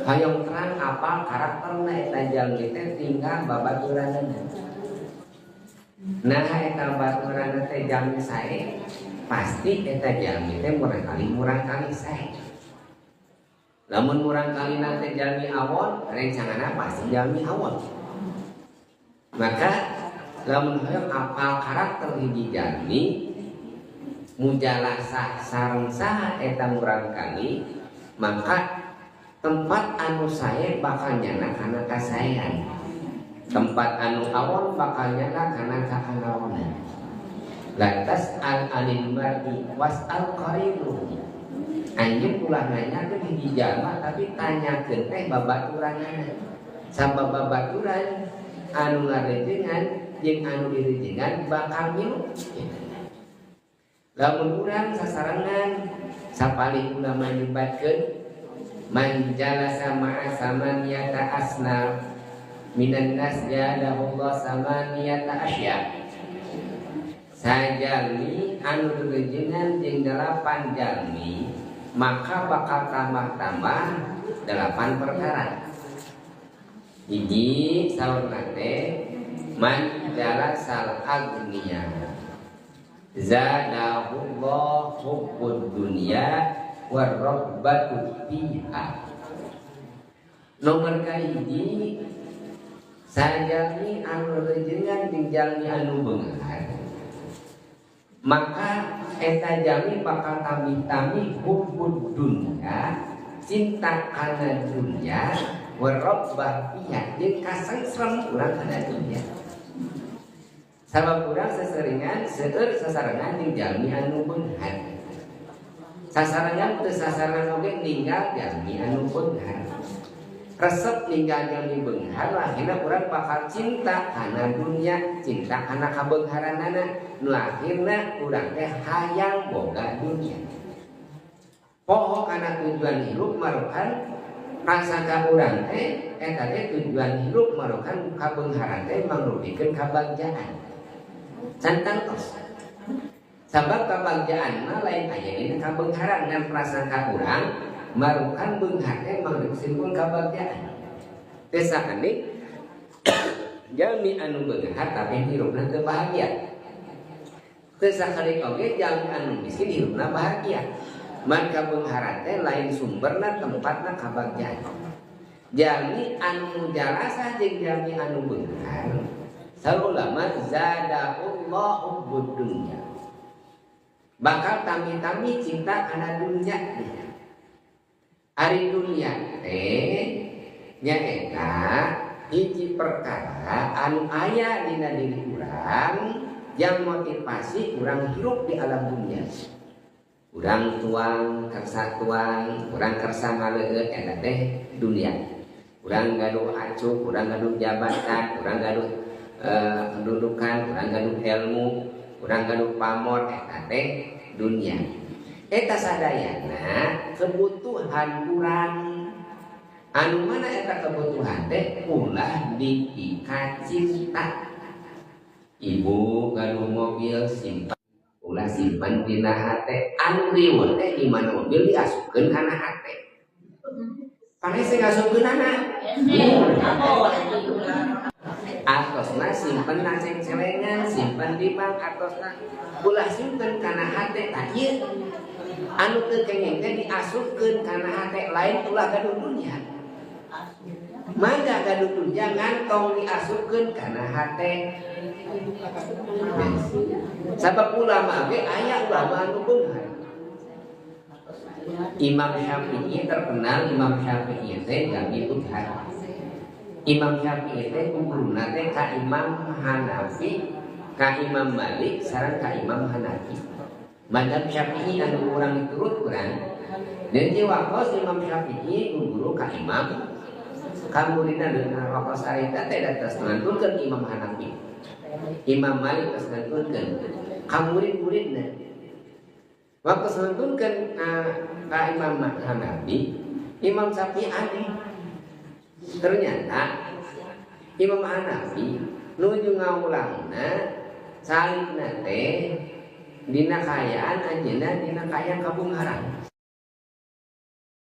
Hoyong terang apal karakterna eta jalmi teh tinggal babaturanna. Nah eta baturanna teh jalmi sae, pasti eta jalmi teh murang kali sae. Lamun murang kali teh jalmi awon, rencanganna pasti jalmi awon. Maka lamun hoyong apal karakter hiji jalmi, mujalasah sareng saha eta murang kali, maka tempat anu sae bakal nyana kana kasaean, tempat anu awon bakal nyana kana kaanawonan. La tas'al anil mar'i was'al qarinu. Anjeun ulah nanyakeun hiji jalma, tapi tanyakeun teh babaturanana, sabab babaturan anu ngarejengan jeung anu direjengan bakal milu. Lamun urang sasarengan, sapalih ulama nyebatkeun man jalasa ma'a samaniyata asnaf minan nas jadahullah samaniyata asya. Sajalmi anu rejengan jeung 8 jalmi, maka bakal tambah-tambah 8 perkara. Hiji saurna teh man jalasal agniya zadahullah hubbud dunya warrabbatu fiha. Nomor kahiji, sajalmi anu rejengan jeung jalmi anu beunghar, maka eta jalmi bakal tami-tami hubbud dunya, cinta kana dunya, warrabbah fiha, jeung kasengsrem urang kana dunya. Sabab urang seseringan seueur sasarengan jeung jalmi anu beunghar. Sasarengan teu sasarengan oge ninggal jalmi anu beunghar. Resep ninggal jalmi beunghar, akhirna urang bakal cinta kana dunya, cinta kana kabeungharanana, nu akhirna urang teh hayang boga dunya. Poho kana tujuan hirup, marukan prasangka urang teh eta teh tujuan hirup, marukan kabeungharan teh mangrupikeun kabagjaan. Can tangtos. Sabab kabagjaan mah lain aya dina kabeungharan, ngan prasangka urang marukan beunghar teh mangrupikeun kabagjaan. Teh sakedik jalmi anu beunghar tapi hirupna teu bahagia. Teu sakedik oge jalmi anu miskin hirupna bahagia. Man kabeungharan teh lain sumberna, tempatna kabagjaan. Jalmi anu mujalasah jeung jalmi anu beunghar, saur ulama zadahullahu hubbud dunya, bakal tami-tami cinta kana dunya. Ari dunya teh nyaeta hiji perkara anu aya dina diri urang yang motivasi urang hirup di alam dunia. Urang tuang kersa tuang, urang kersa ngaleueut, eta teh dunia. Urang gaduh acuk, urang gaduh jabatan, urang gaduh kedudukan, urang gaduh ilmu, urang gaduh pamor, eta teh dunia. Eta sadayana kebutuhan urang, anu mana eta kebutuhan teh ulah diikat cinta. Ibu gaduh mobil, simpan, ulah simpan dina hate. Anu riweuh teh di mana mobil diasupkeun kana hate. Pane sing ngasupkeunana atosna simpen na ceng-celengan, simpen di bank, atosna ulah simpen kana hate. Tah ieu anu teu kenging teh diasupkeun kana hate, lain ulah gaduh dunya. Mangga gaduh dunya, ngantong diasupkeun kana hate. Sabab ulama ge aya ulama anu beunghar. Imam Syafi'i terkenal, Imam Syafi'i teh jalmi beunghar. Imam Syafi'i teh guruna teh ka Imam Hanafi, ka Imam Malik, sareng ka Imam Hanafi. Mazhab Syafi'i anu urang diturut urang. Dan di waktos Imam Syafi'i guru ka Imam kamuridna dengan waktos harita teh datas ngantunkeun Imam Hanafi. Imam Malik tos ngantunkeun ka murid-muridna. Waktu ngantunkeun ka Imam Hanafi, Imam Syafi'i aneh. Ternyata Imam Hanafi nuju ngawulangna salibna teh dina kaayaan anjeunna dina kaayaan kabungharan.